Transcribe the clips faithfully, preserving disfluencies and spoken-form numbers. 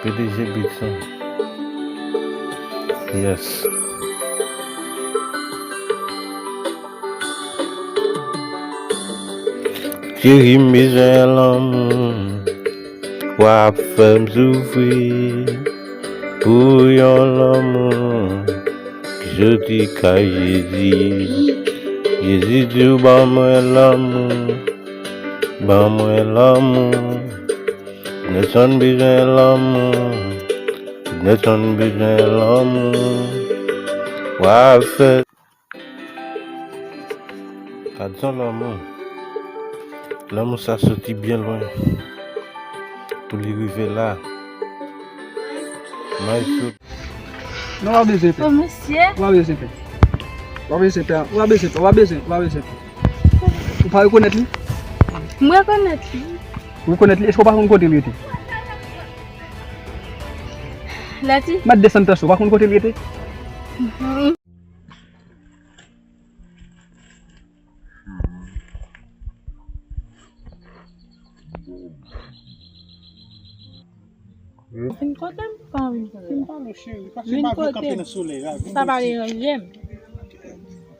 P D G Beats, hein. Yes. Cheri, m bezwen lanmou. W ap fè m soufri pou yon lanmou ki soti kay Jezi. Jezi di w ban mwen lanmou, ban mwen lanmou. Nelson bezwen lanmou, Nelson bezwen lanmou. W ap fè Gad sa lanmou. Lanmou sa soti byen lwen pou li rive la. Maestro. Non, w ap bezwen pè. Bon, mesye. W ap bezwen pè. W ap bezwen pè. W ap bezwen pè. W ap bezwen, w ap bezwen pè. Ou pa rekonèt li? M rekonèt li. Ou rekonèt li? Èske w pa konn kote l rete? Lèti. M ap desann tansyon, w pa konn kote l rete? Vin kote m, pa anvi vin kote m. Vin kote m. Sa pa deranje m.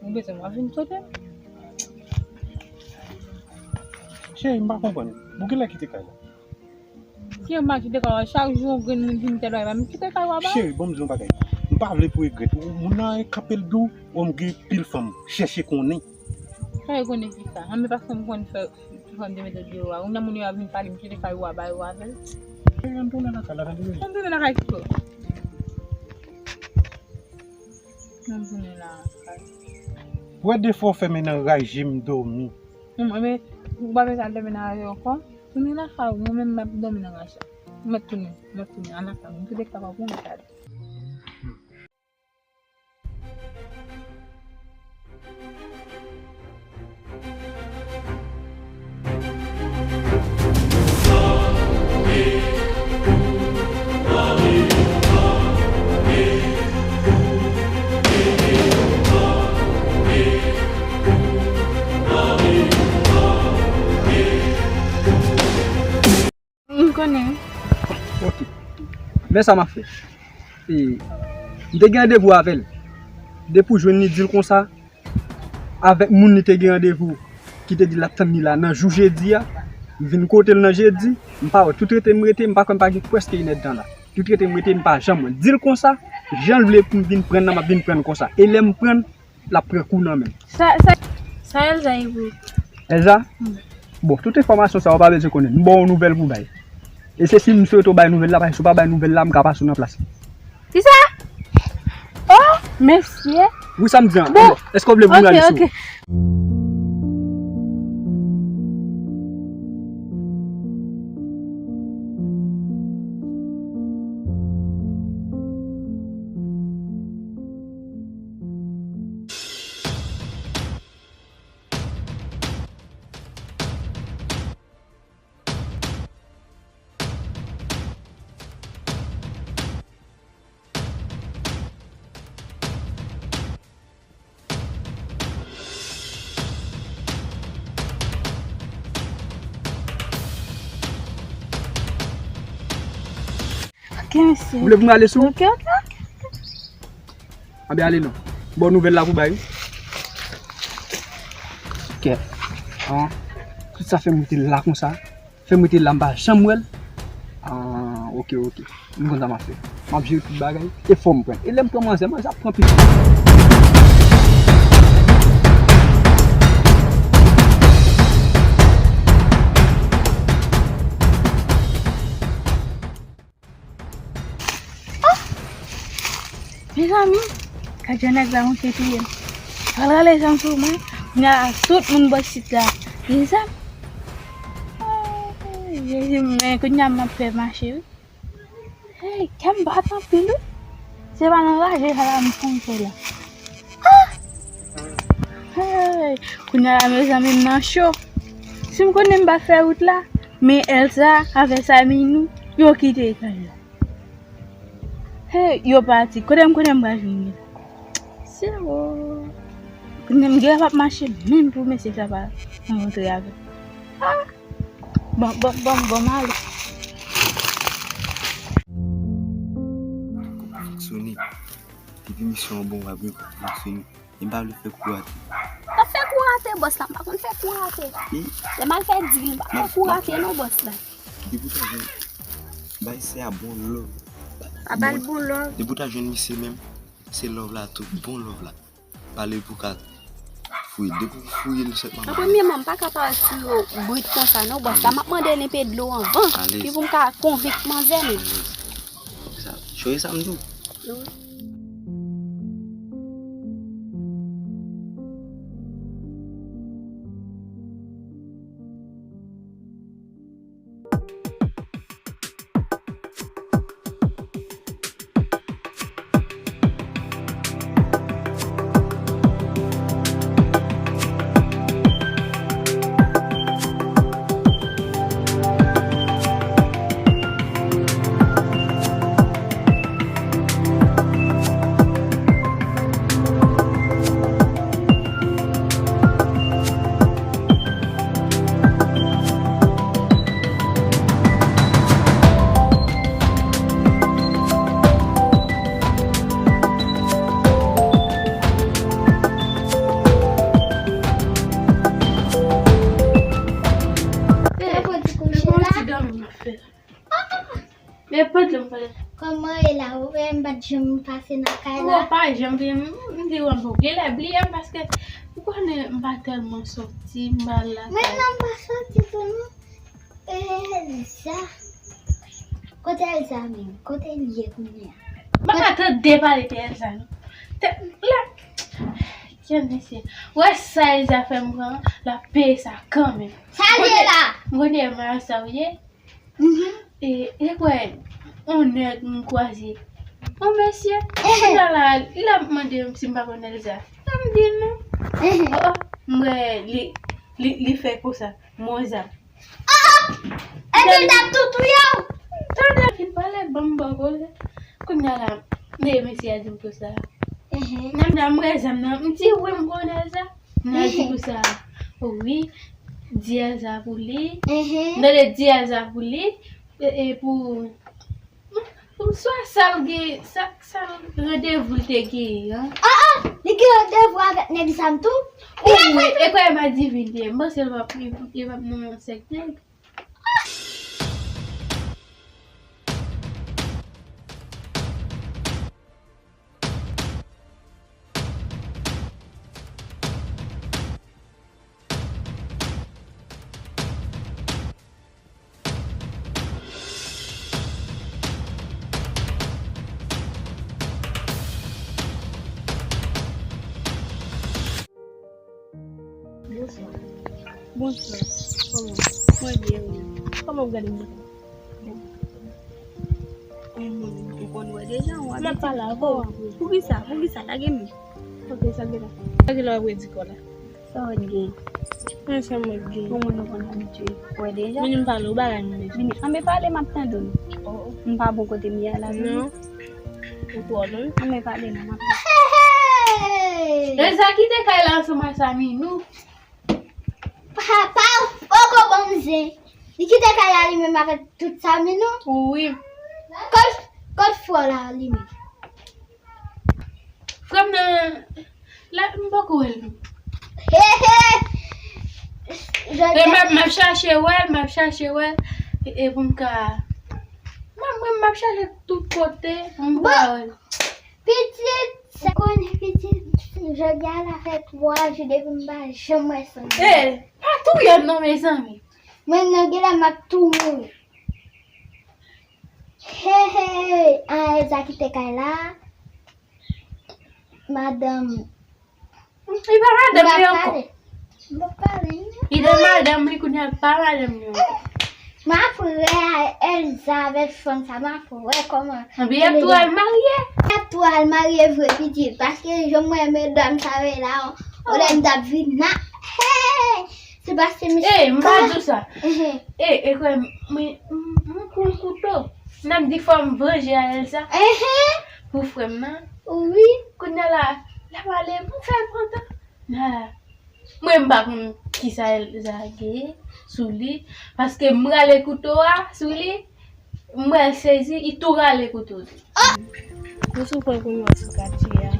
Ou bezwen w ap vin kote m. Cheri, m pa konprann. Ou genlè kite kay la. Si yo ma kite kay la, chak jou yon grenn moun vin tèt bay, m kite kay w aba. Cheri, bon, m di yon bagay. M pa vle pou regrèt. Ou, moun nan kanpe l di w, o, m gen pil fanm. Chèche konnen. Chèche konnen ki sa? Anben paske m konn fè fanm te mete deyò a. Ou nan moun yo ap vin pale, m kite kay w aba yo avè l. Cheri, ann tounen lakay la, tande. Ann tounen lakay ki kote? Ann tounen lakay. Wè de fwa w fè men nan raje m dòmi. Mwen, men, ou pa bezwen al dòmi nan raje ankò. Tounen lakay ou, mwen menm m ap dòmi nan raje. M ap tounen, m ap tounen, al lakay ou. M kite kay pa pou mwen gade. M konnen. Ok. Men sa m ap fè. E, m te gen randevou avè l. Depi w jwenn li, di l konsa, avèk moun li te gen randevou, ki te di l ap tann li la nan jou jedi a, m vin kote l nan jedi, m pa wè, tout rete m rete, m pa kwè m pa gen prèske inèdtan la. Tout rete m rete, m pa janm wè l. Di l konsa, jan l vle pou m vin pran l nan, m ap vin pran l konsa. E lè m pran l, l ap pran kou nan men m. Sa, sa, sa Elza ye pou ou? Elza? Wi. Bon, tout enfòmasyon sa yo pa bezwen konnen. M ba w yon nouvèl pou bay. E se si m swete w bay nouvèl la, paske si w pa bay nouvèl la, m ka pase w nan plas li. Kisa? Oh, mesye. Wi, sa m di an. Bon. Èske w vle pou m rale sou ou? Ok, ok. Ok, mesye. Ou vle pou m rale sou ou? Ok, ok, ok. Anben ale non. Bon, nouvèl la pou bay wi. Kèt. An. Tout sa fè m rete la konsa. Fè m rete la, m pa janm wè l. Ah, ok, ok. M konn sa m ap fè. M ap jere tout bagay. E fò m pran. E lè m pran manzè, manzè ap pran pitit. Oh! Mezanmi, gad jan nèg la monte touye m. Pral rale zam sou mwen. Kounye a tout moun bò isit la gen zam. Ay, Jezi, men kounye a m ap fè mache wi. Hey, kè m bat anpil wi. Se pa nan raje sa la m sonje la. Ah! Hey, kounye a la mezanmi m nan cho. Si m konnen m pa fè wout la, men Elsa avè Saminou, yo kite kay la. Hey, yo pati. Kote m konnen m pral jwenn yo? Se wo. Kounye a m gen w ap mache menm pou mesye sa pa rankontre avè m. Ah! Bon, bon, bon, bon, m ale. Emisyon an bon, w ap gen konfians sou nou. E m pa vle fè kou rate. M ap fè kou rate, bòs la. M pa konn fè kou rate. Lè m al fè dil, m pa fè kou rate non, bòs la. Depi w ta jwenn, bay sè a bon love. Pa ba l bon love. Depi w ta jwenn misye menm, se love la tou, bon love la. Pale pou ka fouye. Depi w fouye l sèlman. An premyèman, m pa ka pale sou yo brit konsa non, bòs la. M ap mande l enpe dlo anvan, epi pou m ka konvenk manzè menm. Sa, chonje sa m di w. Nenpòt jan m fè. Nenpòt jan m fè. Kòman e la? Ou wè m pa t janm pase nan kay la. Ou pa janm vin, m di w, m gen lè bliye m paske ou konnen m pa tèlman sòti, m pa al lakay. Mwen non, m pa sòti tou non. Elza. Kote Elza menm? Kote l ye kounye a? M pa ka tande pale de Elza non. Tè, la, kèt mesye. Ou wè sa Elza fè m pran, l ap peye sa kanmenm. Sa l ye la? M konnen mwen sa w ye. Mhm. E, e kwè, yon nèg m kwaze. Yon mesye. Ehe. Kounye a la, li ap mande m si m pa konn Elza. M di l non. Ehe. Oh, oh. M wè li, li, li fè konsa. Mwen zam. Oh, oh! Epi l t ap tou touye w. Tande ki pale, ban m ba w koze. Kounye a la, men mesye a di m konsa. Ehe. Nan, nan, m wè zam nan. M di wi, m konnen sa. Nan di konsa. Wi, di Elza pou li. Ehe. M tande di Elza pou li. E, e pou Swa sa l gen, sa, sa l randevou l te genyen an. Ah, ah, li gen randevou avèk nèg zam tou? Wi, e kwè m adivine. M panse l p ap, li p ap nan yon sèk nèg. Bonswa. Bonswa. Kòman? Mwen byen, wi. Kòman w gade mwen? Bon. Ou konn wè deja, w abitye. M ap pale avè w apre. Poukisa? Poukisa? Lage m. Ok, sa gen la. Sa gen la w ap redi kò la. Sa w gen? Mwen sa mwen gen. Bon, moun nou konn abitye wè deja. Vini m pale w bagay m bezwen. Vini, anben pale, m ap tande w. Oh. M pa bon kote m ye a la, vini. Non. Ou twò lwen. Anben pale non, m ap tande. Hey, hey! Elza kite kay la ansanm ak Saminou. Papa poko ban m zen. Li kite kay la li menm avèk tout Saminou. Wi. Kot, kot frè w la li menm? Frè m nan, la, m poko wè l non. He, he. E m ap, m ap chache wè l, m ap chache wè l. E, e pou m ka, mwen, mwen, m ap chache tout kote pou m ka wè l. Pitit, sa konnen pitit, jodi a la fè twa jou depi m pa janm wè Sandra. E, pa touye m non, mezanmi. Mwen nan genlè m ap tou mouri. He, he, an Elza kite kay la. Madanm. Li pa madanm li ankò. M ap pale. Li te madanm li, kounye a l pa madanm li ankò. M ap wè Elza avèk fanm sa, m ap wè kòman. Anpi y ap tou al marye. Y ap tou al marye vre pitit, paske jan m wè medam sa yo ye la, olè m t ap vin la. Hey! Se paske misye. Ey, m pa di w sa. Ey, e kwè m, m, m, m kou kouto. N ap di fò m vanje a Elza. Pou frè m nan. Wi. Kounye a la, l ap ale, m fè l pran tan. Mwen m pa konn kisa Elza gen sou li. Paske m rale kouto a sou li. M wè l sezi, li tou rale kouto l. Ou sou pwen pou nou an sou katye a.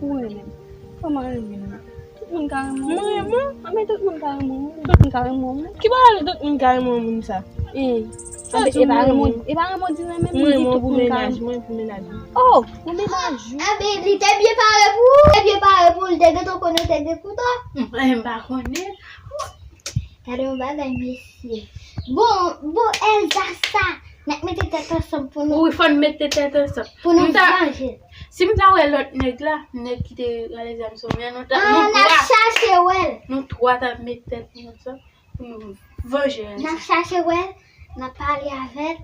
Ou renmen. Kòman renmen m? Tout moun ka renmen w. Mwen renmen w? Anben tout moun ka renmen w. Tout moun ka renmen w. Ki bagay tout moun ka renmen w moun sa? E, anben, e pa renmen w, e pa renmen w di renmen m, li di tout moun ka renmen w. Mwen renmen w pou mennaj, mwen pou mennaj ou. Oh, pou mennaj ou? Anben, li te byen pare pou ou. Te byen pare pou ou, li te gentan konnen w te gen kouto. Mwen, m pa konnen. Gade yon bagay, mesye. Bon, bon, Elsa sa. N ap mete tèt ansanm pou nou. Wi, fò n mete tèt ansanm. Pou nou vanje. Si m ta wè lòt nèg la, nèg ki te rale zam sou mwen an, nou ta, nou twa. N ap chache wè l. Nou twa t ap met tèt nou ansanm pou nou vanje Elsa. N ap chache wè l, n ap pale avè l,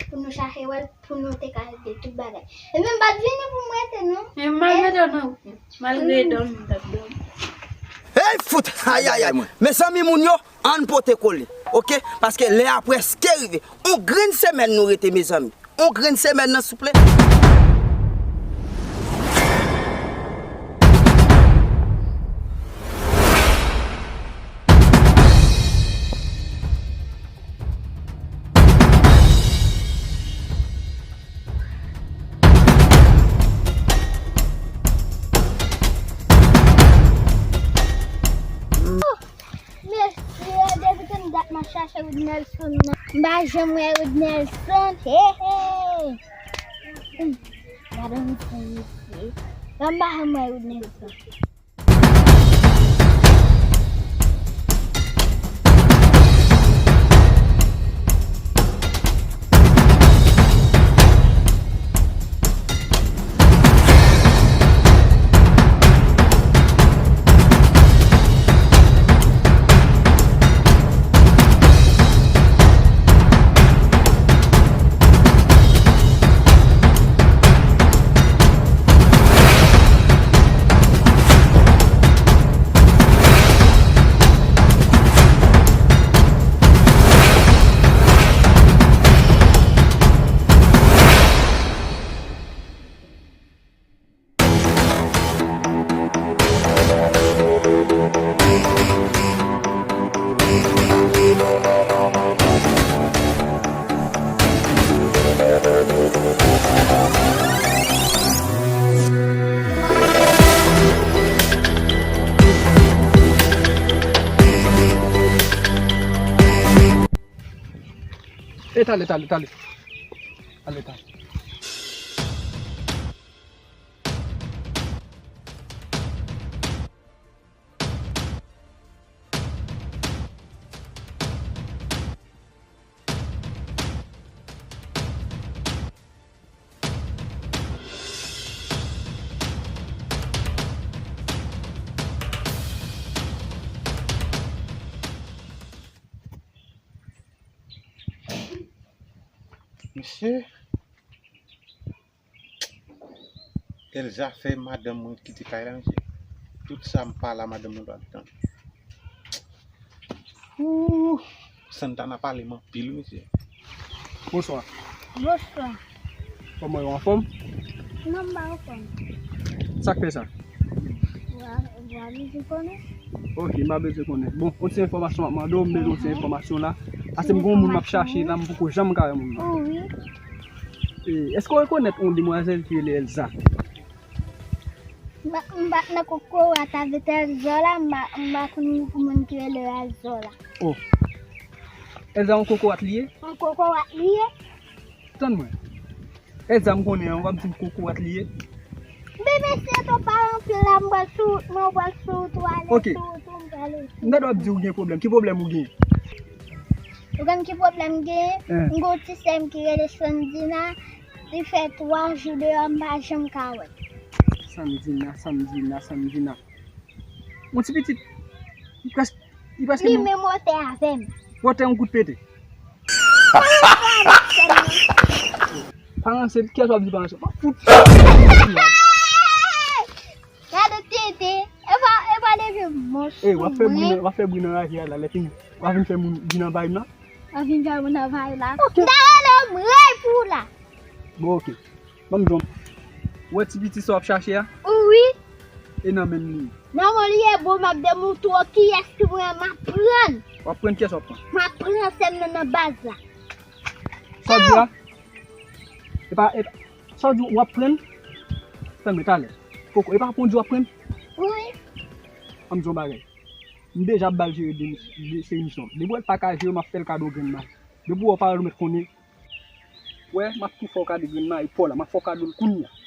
pou nou chache wè l, pou nou te ka regle tout bagay. Epi m pa t vini pou m rete, non. E m pa t rete, non. Malgre dòmi, m t ap dòmi. Hey, fout! Ayayay! Mezanmi, moun yo, ann pote kole, oke? Paske lè a prèske rive. On grenn semèn nou rete, mezanmi. On grenn semèn nan, souple. Mesye, depi tout dat m ap chache Wood Nelson nan. M pa janm wè Wood Nelson. He, he. Hmm. Gade yon mesye. Ban m pa janm wè Wood Nelson. E tale, tale, tale. Ale, tale. Mesye, Elza fè madanm mwen kite kay la, mesye. Tout sa m pale a madanm mwen pa t tann. Ooh, Santana pale m anpil, mesye. Bonswa. Bonswa. Kòman yo, anfòm? Non, m pa anfòm. Sa k fè sa? Ou pa, ou pa bezwen konnen. Ok, m pa bezwen konnen. Bon, yon ti enfòmasyon m ap mande w, m bezwen yon ti enfòmasyon la. Paske m gen yon moun m ap chache la, m poko janm ka wè moun nan. Oh, wi. E, èske w rekonèt yon demwazèl ki rele Elza? M pa, m pa t nan kokorat avèk Elza la, m pa, m pa konn moun ki rele Elza la. Oh. Elza yon kokorat li ye? Yon kokorat li ye. Tann mwen. Elza m konnen an, w ap di m kokorat li ye. Bebe, se to pa anpil la, m pral sou wout mwen, w pral sou wout ou, ale sou wout ou, m pral sou wout ou. M tande w ap di w gen pwoblèm. Ki pwoblèm ou gen? Ou konn ki pwoblèm m gen? M gen yon ti sè m ki rele Sandina. Li fè twa jou deyò, m pa janm ka wè l. Sandina, Sandina, Sandina. Yon ti pitit, li prèske, li prèske mò. Li menm wotè avè m. Wotè yon kout pete. Pa ranse, kiyès w ap di pa ranse? W ap fout. Gade tete, e pa, e pa leve mò sou mwen. Ey, w ap fè bri nan, w ap fè bri nan raje a la, lè fini. W ap vin fè moun vin anvayi m la. W ap vin fè moun anvayi w la. Ok. M ta rele w m rèy pou w la. Bon, ok. Ban m di w. Ou wè ti piti sa w ap chache a? Wi. E nan men m li ye. Nan men w li ye, bon, m ap demontre w kiyès ki mwen, m ap pran. W ap pran kiyès w ap pran? M ap pran sè m nan nan baz la. Sa w di a? E pa, e pa, sa w di w ap pran? Tann mwen talè. Koko, e pa pon di w ap pran? Wi. An m di w yon bagay. M deja ap ba l jere de, de seri misyon. Depi w wè l pa ka jere, m ap fè l kado grenn mayi. Depi w wè w pa wè l, ou mèt konnen. Wè, m ap tou fè w kado grenn mayi pa w la. M ap fè w kado l kounye a.